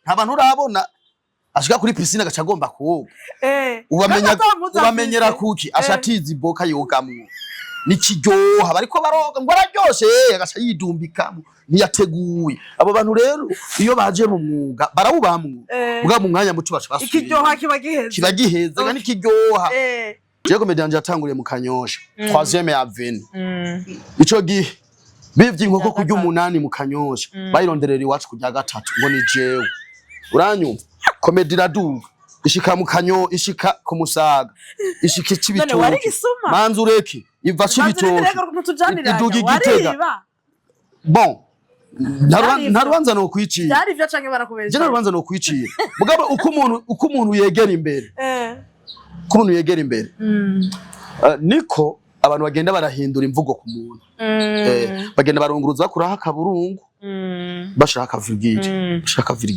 Nta bantu urabona ashika kuri piscine agaca agomba koga. Ubamenya Kandi ata mpuzu ubamenyera afise. kuki ashatiza iboka yogamwo nikiryoha, bariko baroga ngo araryoshe, agaca yidumbikamo, ntiyateguye. Abo bantu rero iyo baje mu mwuga barawubamwo, bwa mu mwanya muto baca basubira. Ikiryoha kiba giheze. Kiba giheze kandi nikiryoha. Jewe comédie yanje yatanguriye mu Kanyosha, 3e avenue. Ico gihe bivye inkoko kurya 8 mu Kanyosha, bayironderera iwacu kurya 3 ngo ni jewe. Uranyumva? Comédie iraduga, ishika mu Kanyo, ishika ku Musaga, ishika None wari Cibitoke. igisuma? Manzi ureke, iva Manzi. Cibitoke Reka ntitujaniranya. iduga Igitega. Wariba? Bon, Vyari nta ivyo. rubanza no kwicira. Byari ivyo canke barakubesha? Je nta rubanza no kwicira, mugabo uko umuntu yegera imbere, uko umuntu yegera imbere, niko abantu bagenda barahindura imvugo ku muntu. Bagenda barunguruza, bakuraho akaburungu, bashaka akavirgire, bashaka akavirgire.